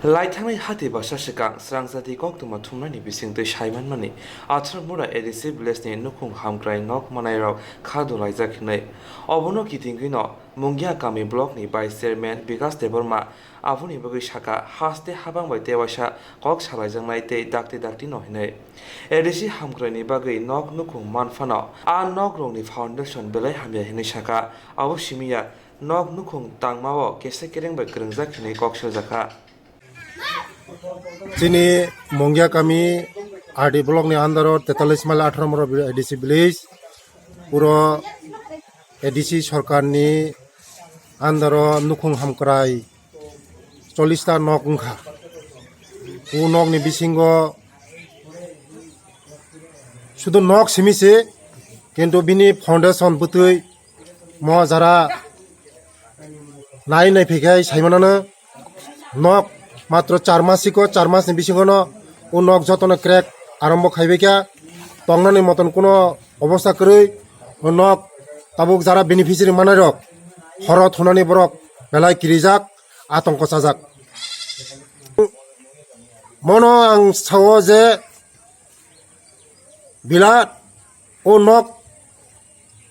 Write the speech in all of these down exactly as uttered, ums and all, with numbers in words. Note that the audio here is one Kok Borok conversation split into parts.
Laithangnai hati basa swkang srangjati koktwma thumnaini bisingtwi saimanmani Atharmura A D C village ni nukhung hamkrai nok manairok kha dulaijak hinwi. Obono kitingwino Mungia kami block ni vice chairman Bikas Debbarma aboni bagwi saka, haste habang bai tewaisa kok salaijaknai tei dakti dakti no hinwi. A D C hamkrai ni bagwi nok nukhung manphano a nok rokni foundation belai hamya hinwi saka, abo simiya nok nukhung tangmao kese kereng bai kwrwngjak hinwi kok saljakha. Chini Mungia kami R D block ni under o tetalis mile atharo moro A D C village, puro A D C sarkar ni under o nukhung hamkrai chollish ta nok wngkha. O nok ni bisingo sudu nok simi se, kintu bini foundation bwtwi mo jara nai nai phaikhai saimanano nok matro char mas siko, char mas ni bisingo no o nok jotono crack arombo khaibai kha, tongnani moton kuno obostha kwrwi. O nok tabuk jara beneficiary manai rok horo thunani borok belai kirijak, atongko chajak. Mono ang sao je bilat o nok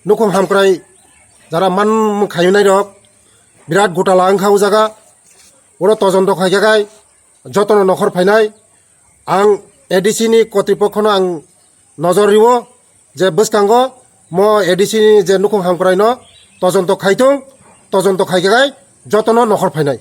nukhung hamkrai jara man khainai rok birat gotala wngkha o jaga. Oro tojonto khaikhakai jotono nokhor phainai. Ang A D C ni kotripokhono ang nojor riwo je bwskango mo A D C ni je nukhung hamkrai no tojonto khaithung, tojonto khaikhakai jotono nokhor phainai.